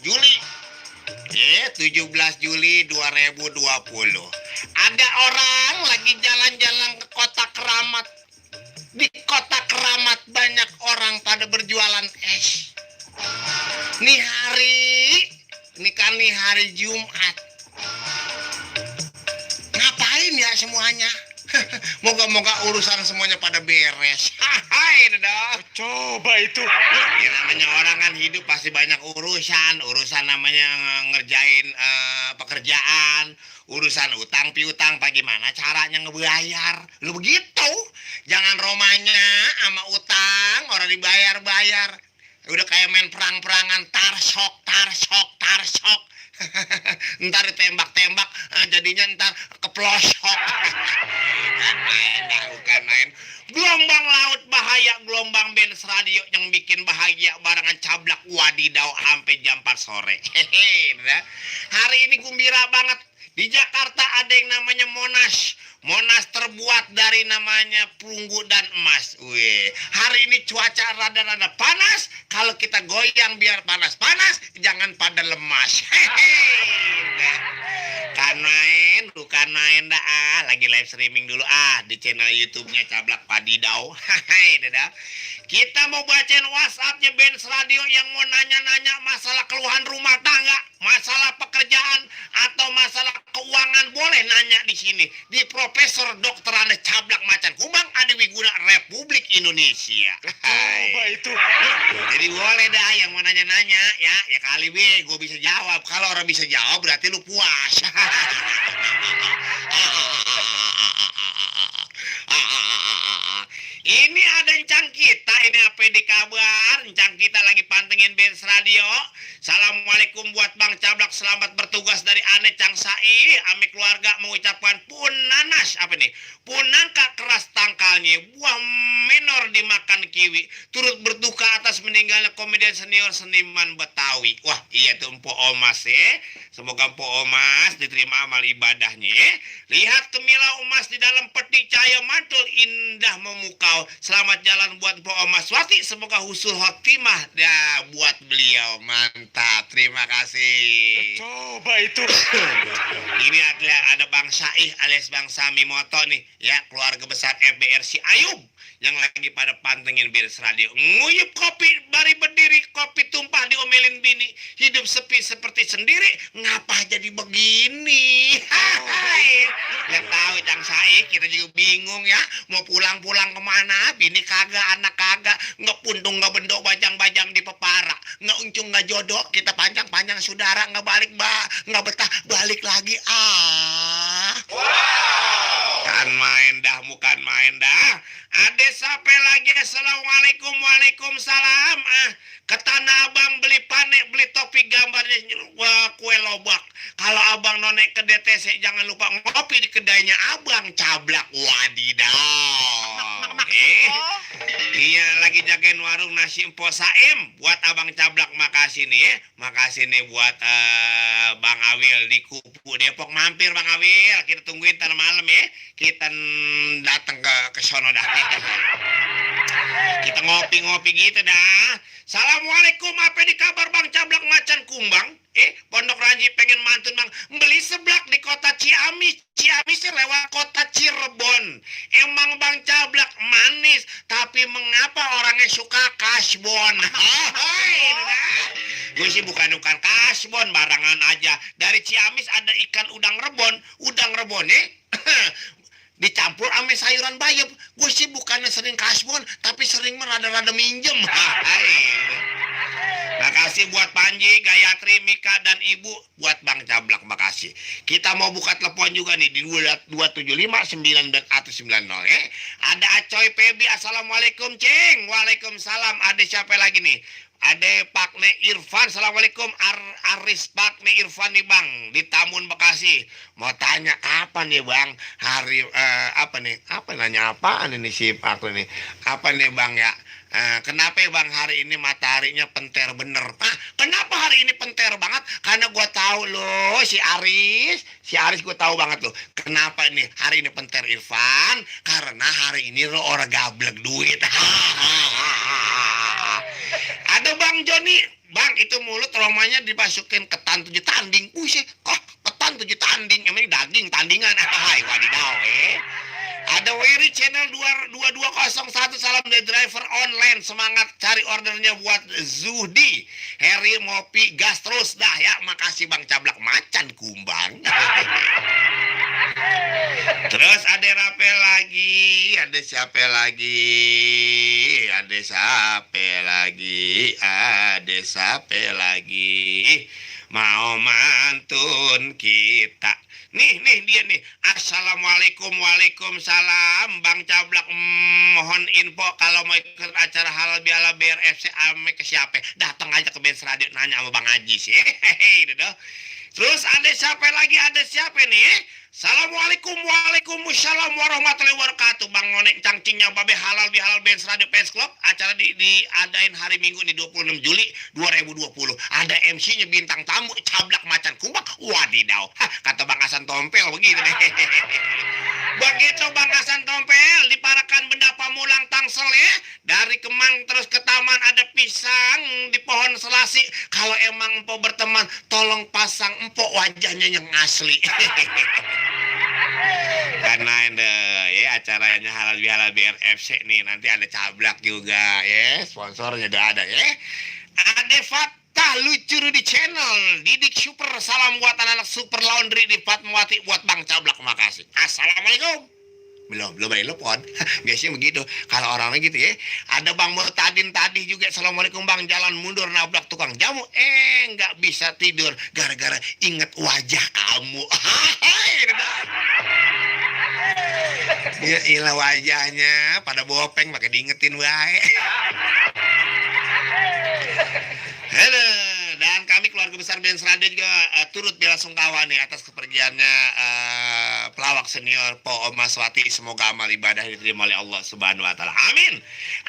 Juli 17 Juli 2020. Ada orang lagi jalan-jalan ke kota Keramat. Di kota Keramat banyak orang pada berjualan es. Nih hari Jumat. Ngapain ya semuanya? Moga-moga urusan semuanya pada beres. Hai, dadah. Coba itu. Ya, namanya orang kan hidup pasti banyak urusan namanya ngerjain pekerjaan, urusan utang piutang, bagaimana caranya ngebayar. Lu begitu, jangan romanya sama utang orang dibayar-bayar. Udah kayak main perang-perangan, tarsok. Ntar ditembak-tembak, jadinya ntar keplosok. Bukan main. Gelombang laut bahaya, gelombang Benz radio yang bikin bahagia barengan cablak wadidaw sampai jam 4 sore. Hari ini gembira banget. Di Jakarta ada yang namanya Monas. Monas terbuat dari namanya perunggu dan emas. Wih, hari ini cuaca rada-rada panas. Kalau kita goyang biar panas-panas, jangan pada lemas. Bukan main dah. Lagi live streaming dulu di channel YouTube-nya Cablak Padidau. Dadah. Kita mau bacain WhatsApp-nya Benz Radio yang mau nanya-nanya masalah keluhan rumah tangga, masalah pekerjaan atau masalah keuangan, boleh nanya di sini di Profesor Dr. Ane Cablak Macan Kumbang Adi Wiguna Republik Indonesia. Coba itu. Jadi boleh dah yang mau nanya-nanya ya kali gue bisa jawab. Kalau orang bisa jawab berarti lu puas. Ini ada encang kita, ini apa di kabar? Encang kita lagi pantengin Benz Radio. Assalamualaikum buat Bang Cablak, selamat bertugas dari Ane Cang Sai. Ame keluarga mengucapkan punanas, apa nih? Punangka keras tangkalnya, buah menor dimakan kiwi. Turut berduka atas meninggalnya komedian senior seniman Betawi. Wah, iya tuh Mpo Omas ya. Semoga Mpo Omas diterima amal ibadahnya. Lihat kemilau emas di dalam peti cahaya mantul indah memukau. Selamat jalan buat Mpo Omas Wati. Semoga husul khotimah buat beliau. Mantap, terima kasih. Coba itu. Ini ada Bang Saih alias Bang Sami Moto nih, ya, keluarga besar FBRC Ayub yang lagi pada pantengin Benz Radio. Nguyup kopi bari berdiri, kopi tumpah diomelin bini, hidup sepi seperti sendiri, ngapa jadi begini? Hai. Ya tahu Cang Saih, kita juga bingung ya, mau pulang kemana, bini kagak, anak kagak, nggak puntung nggak bendok, bajang-bajang di pepara, nggak uncung nggak jodoh, kita panjang-panjang saudara, nggak balik nggak betah balik lagi. Bukan main dah. Ade sampai lagi. Assalamualaikum, waalaikumsalam. Ke Tanah Abang beli panek, beli topi gambarnya kue lobak. Kalau abang nonek ke DTC jangan lupa ngopi di kedainya Abang Cablak wadidaw. Iya, lagi jagain warung nasi Empo Saim buat Abang Cablak. Makasih nih, makasih nih buat Bang Awil di Kupu Depok. Mampir Bang Awil, kita tungguin ntar malam ya. Kita datang ke sono dah. Kita ngopi-ngopi gitu dah. Assalamualaikum, apa di kabar Bang Cablak Macan Kumbang? Pondok Ranji pengen mantun Bang, beli seblak di kota Ciamis. Ciamisnya lewat kota Cirebon. Emang Bang Cablak manis, tapi mengapa orangnya suka kasbon? Gue sih bukan kasbon, barangan aja. Dari Ciamis ada ikan udang rebon dicampur sama sayuran bayam. Gue sih bukannya sering kasbon, tapi sering rada-rada minjem. Makasih buat Panji, Gayatri, Mika, dan Ibu. Buat Bang Cablak, makasih. Kita mau buka telepon juga nih di 275-9190 ya. Ada Acoy Pebi, Assalamualaikum Ceng. Waalaikumsalam. Ada siapa lagi nih? Ada Pak Ne Irfan, Assalamualaikum. Aris Pak Ne Irfan nih Bang, di Tamun Bekasi. Mau tanya kapan nih Bang hari apa nih? Apa nanya apaan ini si Pak ini? Apa nih Bang ya? Kenapa ya Bang hari ini mataharinya penter bener? Kenapa hari ini penter banget? Karena gue tahu loh si Aris gue tahu banget loh. Kenapa ini hari ini penter Irfan? Karena hari ini lo orang gablek duit. Ada Bang Joni, Bang itu mulut romanya dimasukin ketan 7 tanding. Buset, kok ketan 7 tanding, emang ini daging tandingan. Hai, wadidaw, Ada Wery channel 2201, salam dari driver online, semangat cari ordernya buat Zuhdi. Harry ngopi gas terus dah ya, makasih Bang Cablak macan kumbang. Terus ada rape lagi, ada siapa lagi, ada siapa lagi, ada siapa lagi, mau mantun kita. Nih dia nih. Assalamualaikum, waalaikumsalam. Bang Cablak mohon info kalau mau ikut acara halal bihalal BRFC ame ke siapa? Datang aja ke Benz Radio nanya sama Bang Haji sih. Hehehe, terus ada siapa nih? Assalamualaikum, waalaikumsalam warahmatullahi wabarakatuh. Bang Nonek cangcingnya babe halal bihalal Benz Radio Fans Club. Acara diadain hari Minggu nih 26 Juli 2020. Ada MC-nya bintang tamu Cablak macan kumbang. Wadidaw. Kata Bang Hasan Tompel begitu deh. Begitu Bang Hasan Tompel diparakan benda pamulang Tangsel ya. Dari Kemang terus ke Taman ada pisang di pohon selasi. Kalau emang empok berteman tolong pasang empok wajahnya yang asli. Karena ya acaranya halal bihalal BRFC nih, nanti ada Cablak juga ya, sponsornya udah ada ya. Ada Fatah lucu di channel Didik Super, salam buat anak-anak Super Laundry di Fatmawati buat Bang Cablak, makasih. Assalamualaikum. Belum telepon. Biasanya begitu kalau orang-orang gitu ya. Ada Bang Murtadin tadi juga, assalamualaikum Bang, jalan mundur nabrak tukang jamu, nggak bisa tidur gara-gara inget wajah kamu. Ya ilah wajahnya pada bopeng pakai diingetin wae. Halo, dan kami keluarga besar Benz Radio juga turut belasungkawa nih atas kepergiannya pelawak senior Po Maswati. Semoga amal ibadah diterima oleh Allah Subhanahu wa taala. Amin.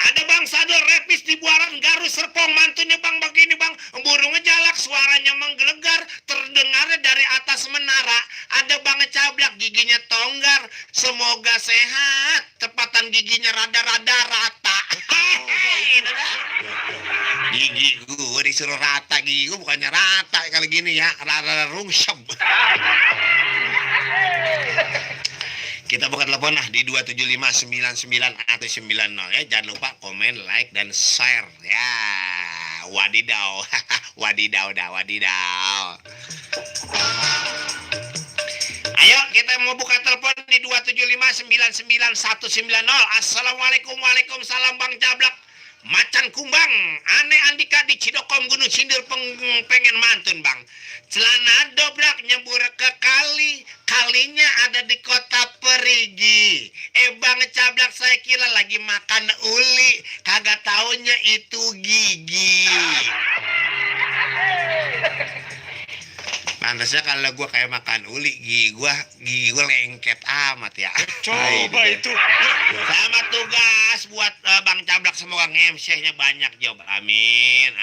Ada Bang Sador Repis di Buaran Garut Serpong, mantunya Bang begini Bang, burung ngejalak suaranya menggelegar terdengarnya dari atas menara. Ada Bang Cablak giginya tonggar, semoga sehat, tepatan giginya rada-rada rata. Gigi gue disuruh rata, gigi gue bukannya rata kalau gini ya, rada rungsep. Kita buka telepon lah di 27599 atau 90 ya. Jangan lupa komen, like, dan share ya. Wadidaw. Wadidaw. Ayo kita mau buka telepon di 275999190. Assalamualaikum, waalaikumsalam Bang Cablak macan kumbang. Ane Andika di Cidokom Gunung Sindir pengen mantun Bang. Celana dobrak nyebur ke kali, kalinya ada di Kota Perigi. Bang Cablak saya kira lagi makan uli, kagak taunya itu gigi. Pantasnya kalau gue kayak makan uli, gigi gue lengket amat ya. Coba itu. Selamat tugas buat Bang Cablak, semoga ngemsehnya banyak jawab. Amin.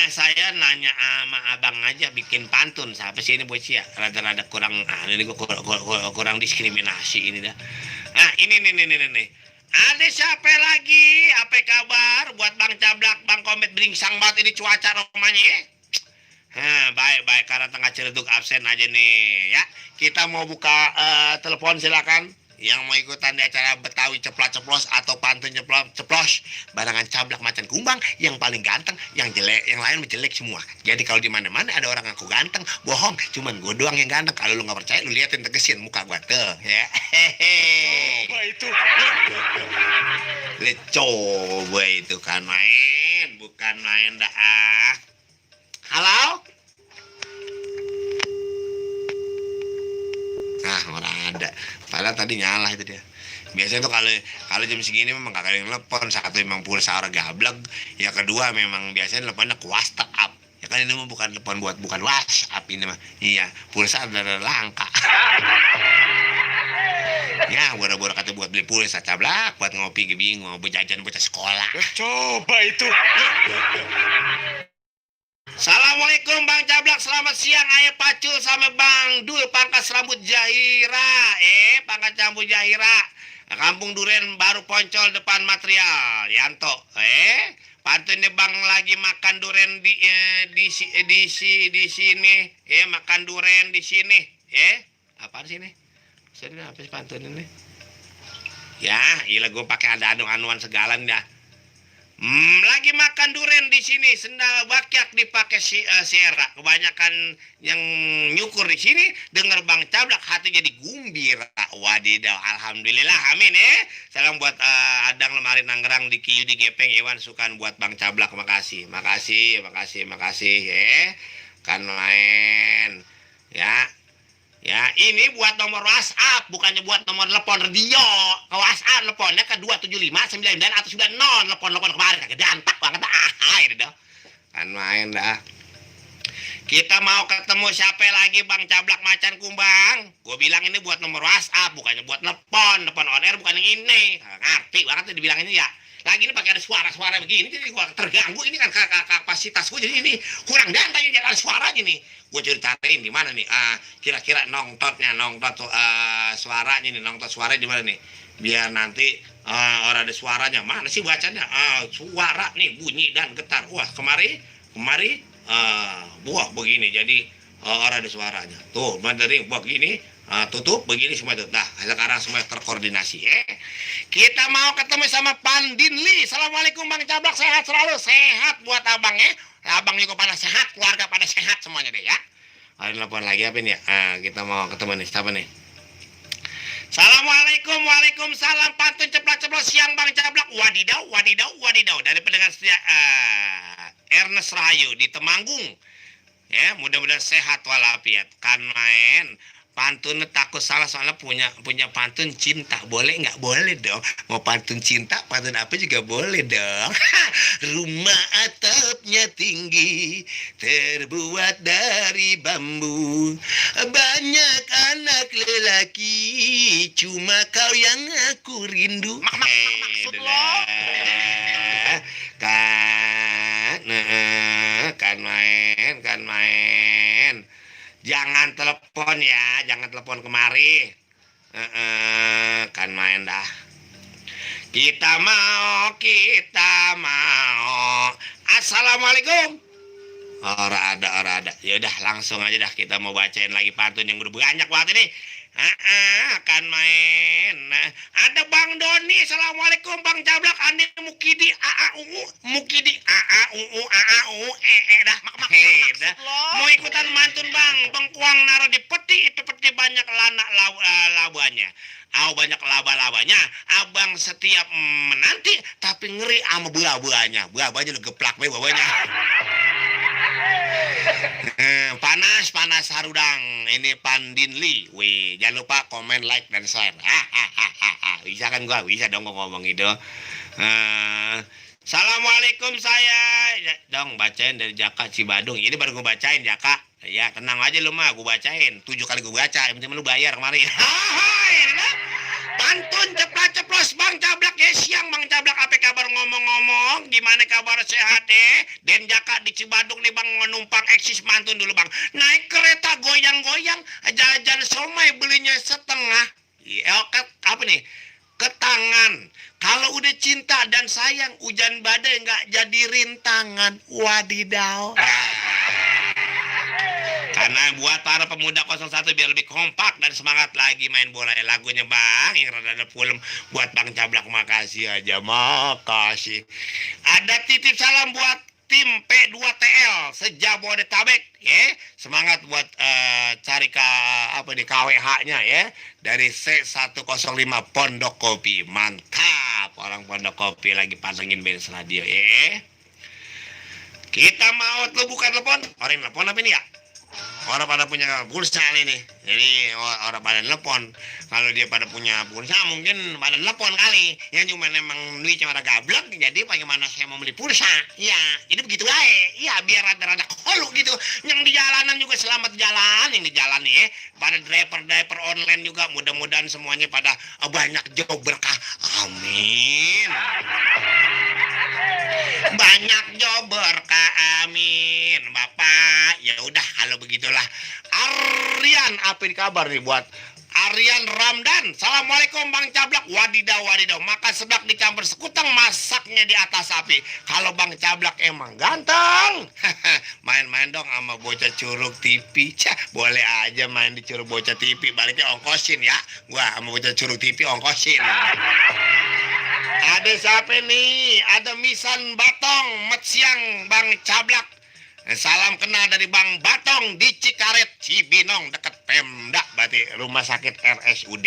Saya nanya sama abang aja bikin pantun. Siapa sih ini bos ya? Rada-rada kurang, ini gue kurang diskriminasi ini dah. Ini nih. Ada siapa lagi? Apa kabar buat Bang Cablak, Bang Komet beringsang banget ini cuaca romanya ya? Baik, karena tengah celeduk absen aja nih ya. Kita mau buka telepon silakan. Yang mau ikutan di acara Betawi ceplos atau pantun ceplos barengan Cablak macan kumbang, yang paling ganteng, yang jelek, yang lain jelek semua. Jadi kalau di mana-mana ada orang ngaku ganteng, bohong, cuman gue doang yang ganteng. Kalau lu nggak percaya, lu liatin tegesin muka gue tuh, ya. Coba itu. Coba itu kan main, bukan main dah. Halo? Orang ada. Padahal tadi nyala itu dia. Biasanya tuh kalau jam segini memang kakak yang telepon. Satu memang pulsa orang gablek. Ya kedua memang biasanya teleponnya ke WhatsApp. Ya kan ini mah bukan telepon bukan WhatsApp ini mah. Iya, pulsa ada langka. Ya, boro-boro kata buat beli pulsa Cablak, buat ngopi bingung, buat jajan bocah sekolah. Coba itu. Assalamualaikum Bang Cablak, selamat siang. Ayah Pacul sama Bang Dul pangkas rambut Jahira. Pangkas rambut Jahira. Kampung Duren Baru Poncol depan material Yanto. Pantun bang lagi makan duren di sini. Makan duren di sini. Apaan sih ini? Sini apa sih pantun ini? Ya, gila gue pakai ada anu-anuan segala nih dah. Lagi makan duren di sini, sendal bakyak dipakai Sierra. Kebanyakan yang nyukur di sini denger Bang Cablak hati jadi gumbira. Wadidaw, alhamdulillah, amin ya. Salam buat Adang Lemari Nanggerang di Kiyu di Gepeng Iwan Sukan buat Bang Cablak, makasih ya. Kan main ya. Ya, ini buat nomor WhatsApp, bukannya buat nomor telepon radio. Ke WhatsApp teleponnya ke 27599 atau 90. Telepon kemarin kagak dantak banget. Ini dah. Kan main dah. Kita mau ketemu siapa lagi Bang Cablak Macan Kumbang? Gue bilang ini buat nomor WhatsApp, bukannya buat telepon on air bukan yang ini. Ngerti banget tuh dibilang ini ya. Lagi ini pakai ada suara-suara begini, jadi gue terganggu. Ini kan kapasitas gue, jadi ini kurang dantai jadi ada suaranya nih. Gue ceritain di mana nih? Kira-kira nongtot suaranya nih, nongtot suaranya di mana nih? Biar nanti orang ada suaranya. Mana sih bacanya? Suara nih bunyi dan getar. Wah kemari buah begini. Jadi orang ada suaranya. Tuh, dari buah gini. Tutup begini semua itu. Nah, sekarang semua terkoordinasi. Kita mau ketemu sama Pandinli. Assalamualaikum Bang Cablak, sehat selalu. Sehat buat abang ya. Abang juga pada sehat, keluarga pada sehat semuanya deh ya. Ada telepon lagi apa nih ya? Kita mau ketemu nih, siapa nih? Assalamualaikum, waalaikumsalam. Pantun ceplos-ceplos siang Bang Cablak. Wadidaw. Dari pendengar setia Ernest Rahayu di Temanggung. Ya, mudah-mudahan sehat walafiat. Kan main. Pantun takut salah soalnya punya pantun cinta. Boleh nggak? Boleh dong. Mau pantun cinta, pantun apa juga boleh dong. Rumah atapnya tinggi, terbuat dari bambu. Banyak anak lelaki, cuma kau yang aku rindu. Maksud lo? Kan main. Jangan telepon ya, jangan telepon kemari. Kan main dah. Kita mau. Assalamualaikum. Ora ada. Ya udah langsung aja dah, kita mau bacain lagi pantun yang udah banyak banget ini. Kan main. Ada Bang Doni. Assalamualaikum Bang Cablak. Ane Mukidi dah. Dah. Mau ikutan mantun Bang. Bengkuang naruh di peti, itu peti banyak labanya. Banyak laba-labanya. Abang setiap menanti tapi ngeri sama buah-buahnya. Buah-buahnya lu geplak buah-buahnya. Panas harudang. Ini Pandinli. Wih, jangan lupa komen, like, dan share. Bisa kan gua? Bisa dong gua ngomong gitu. Assalamualaikum saya. Dong bacain dari Jaka Cibadung. Ini baru gua bacain Jaka. Ya tenang aja lu mah, gua bacain. 7 kali gua baca. Yang penting lu bayar kemarin. Pantun ceplos Bang Cablak ya siang Bang Cablak, apa kabar ngomong-ngomong, gimana kabar sehat Den Jaka di Cibadung nih Bang, numpang eksis mantun dulu Bang, naik kereta goyang-goyang, jajan somai belinya setengah. Apa nih? Ketangan. Kalau udah cinta dan sayang, hujan badai nggak jadi rintangan. Wadidaw. Karena buat para pemuda 01 biar lebih kompak dan semangat lagi main bola. Lagunya Bang yang rada pulem buat Bang Cablak, makasih aja, makasih. Ada titip salam buat tim P2TL sejabodetabek ya. Semangat buat cari KWH-nya ya. Dari C105 Pondok Kopi. Mantap, orang Pondok Kopi lagi pantengin Benz Radio ya. Kita mau buka telepon. Orang telepon apa ini ya? Orang pada punya pulsa ini. Jadi orang pada telepon. Kalau dia pada punya pulsa mungkin pada telepon kali. Yang cuma emang duitnya pada gablek. Jadi bagaimana saya mau beli pulsa? Ya, jadi begitu aja. Ya, biar rada-rada kolu gitu. Yang di jalanan juga selamat jalan. Yang di jalan nih pada driver online juga. Mudah-mudahan semuanya pada banyak job berkah. Amin. Banyak job berkah, amin Bapak. Ya udah kalau begitulah. Aryan, apa ini kabar nih buat Aryan Ramdan. Assalamualaikum Bang Cablak. Wadidaw, wadidaw. Makan seblak dicampur sekutang, masaknya di atas api. Kalau Bang Cablak emang ganteng. Main-main dong sama bocah curug TV. Cah, boleh aja main di curug bocah TV. Baliknya ongkosin ya. Gua sama bocah curug TV ongkosin. Ada siapa nih? Ada Misan Batong. Mat siang Bang Cablak. Salam kenal dari Bang Batong di Cikaret, Cibinong, dekat Pemda, berarti rumah sakit RSUD.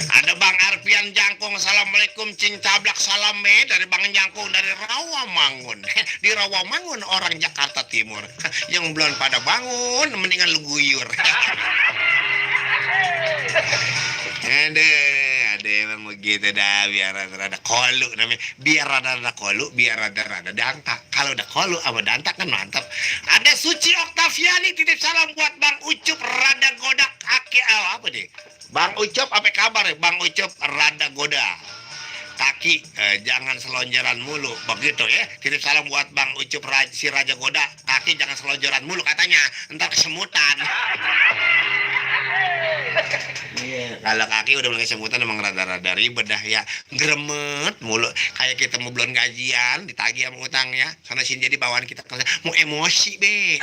Ada Bang Arpian Jangkung. Assalamualaikum Cing Cablak, salam dari Bang Jangkung dari Rawamangun. Di Rawamangun orang Jakarta Timur. Yang belum pada bangun, mendingan lu guyur. Ada emang begitu dah, biar rada kolu namanya. Biar rada kolu, biar rada dangkak. Kalau udah kolu sama dangkak kan mantap. Ada Suci Oktaviani, titip salam buat Bang Ucup rada godak kaki. Apa deh? Bang Ucup, apa kabar ya? Bang Ucup rada goda kaki, jangan selonjoran mulu, begitu ya. Titip salam buat Bang Ucup si Raja Goda kaki, jangan selonjoran mulu katanya, ntar kesemutan. Iya, kalau kaki udah mulai kesemutan emang rada-rada ribet dah ya, gremet mulu. Kayak kita mau belum gajian, ditagih sama utang ya. Sana sini jadi bawaan kita mau emosi be.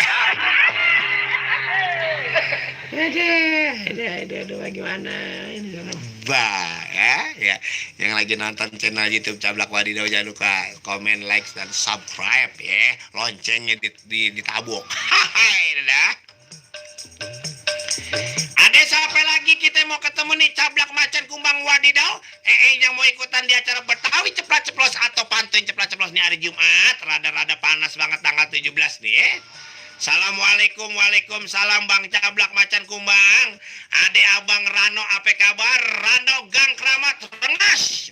Aduh, bagaimana ini? Ya, yang lagi nonton channel YouTube Cablak Wadidaw, jangan lupa komen, like, dan subscribe ya. Loncengnya ditabuk. Hai, dah. Ada siapa lagi kita mau ketemu nih Cablak Macan Kumbang Wadidaw? Yang mau ikutan di acara Betawi Ceplas-Ceplos atau Pantun Ceplas-Ceplos nih hari Jumat. Rada-rada panas banget tanggal 17 nih ya. Assalamualaikum, waalaikumsalam Bang Cablak Macan Kumbang. Ade Abang Rano, apa kabar? Rano Gang Keramat Rengas.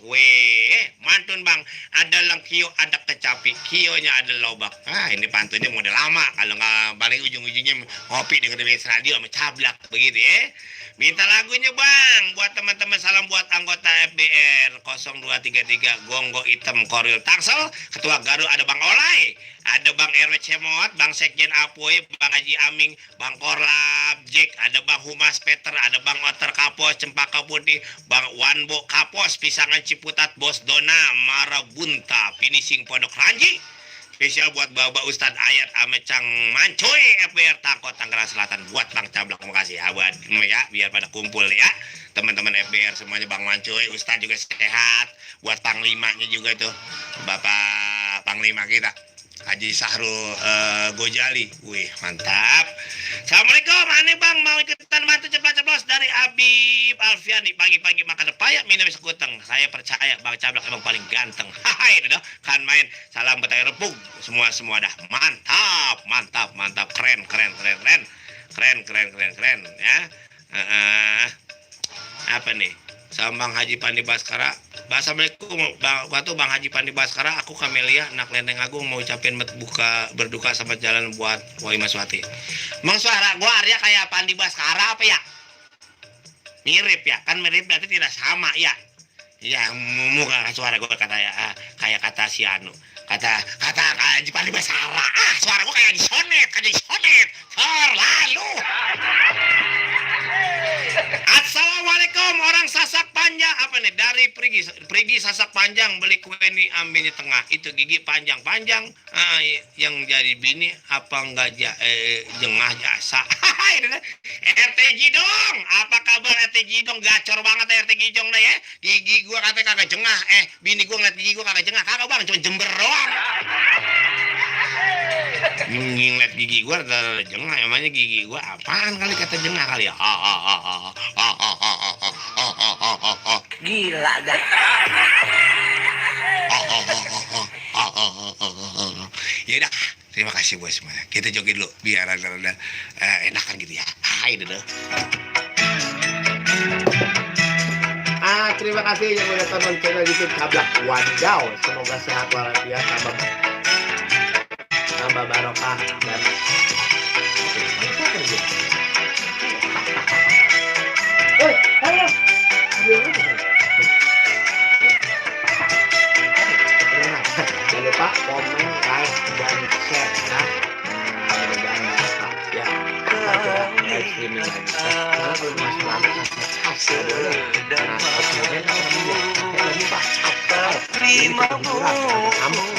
Mantun Bang. Ada lengkio, ada kecapi. Kionya ada lobak. Ini pantunnya model lama. Kalau nggak balik ujung-ujungnya ngopi dengan TV radio sama Cablak begitu ya. Minta lagunya Bang. Buat teman-teman, salam buat anggota FBR 0233 Gonggo Hitam Koril Tangsel. Ketua Garut ada Bang Olay, ada Bang RW Cemot, Bang Sekjen Apoy, Bang Haji Aming, Bang Korlap Jack, ada Bang Humas Peter, ada Bang Otter Kapos Cempaka Putih, Bang Wanbo Kapos Pisangan Ciputat, Bos Dona Marabunta, Finishing Pondok Ranji. Spesial buat Bapak Ustadz Ayat Amecang Mancoy FBR Takot Tangerang Selatan. Buat Bang Cablak, makasih ya buat ya, biar pada kumpul ya teman-teman FBR semuanya. Bang Mancoy, Ustadz juga sehat. Buat Panglimanya juga tuh, Bapak Panglima kita Haji Sahrul Gojali. Wih, mantap. Assalamualaikum, aneh Bang, mau ikutan mantu ceplos-ceplos dari Habib Alfiani. Pagi-pagi makan pepaya, minum sekuteng. Saya percaya Bang Cablak emang paling ganteng. Hai, dah kan main. Salam Betawi Repug. Semua dah. Mantap. Keren ya. Apa nih? Sama Bang Haji Pandi Baskara. Assalamualaikum waktu Bang Haji Pandi Baskara, aku Kamelia anak Lenteng Agung mau ucapin berduka sama jalan buat Wai Maswati. Mang suara gua Arya kayak Pandi Baskara apa ya? Mirip ya, kan mirip berarti tidak sama ya. Iya, muka suara gua kata ya, kayak kata si Anu. Kata Haji Pandi Baskara. Suara gua kayak disonet. Terlalu. Assalamualaikum orang Sasak Panjang. Apa nih? Dari Prigi Sasak Panjang, beli kue nih ambilnya tengah. Itu gigi panjang-panjang. Yang jadi bini apa enggak jengah jasa. RT Jidong. Apa kabar RT Jidong? Gacor banget RT Jidong nah ya. Gigi gua katanya kagak jengah. Bini gua ngeliat gigi gua kagak jengah. Kagak Bang, cuma jember doang. Ngeliat gigi gua jengah, emangnya gigi gua apaan kali kata jengah kali ya? Gila dah. Ya udah, terima kasih buat semuanya. Kita joget dulu biar rada enakan gitu ya. Hai deh. Terima kasih yang udah tonton channel YouTube Cablak Wadidaw. Semoga sehat walafiat, tambah barokah dan halo. Jangan lupa komen, like, dan share ya. Mudah-mudahan ya. Like, ini lagi malah belum masuk lama sedang mabuk terima bu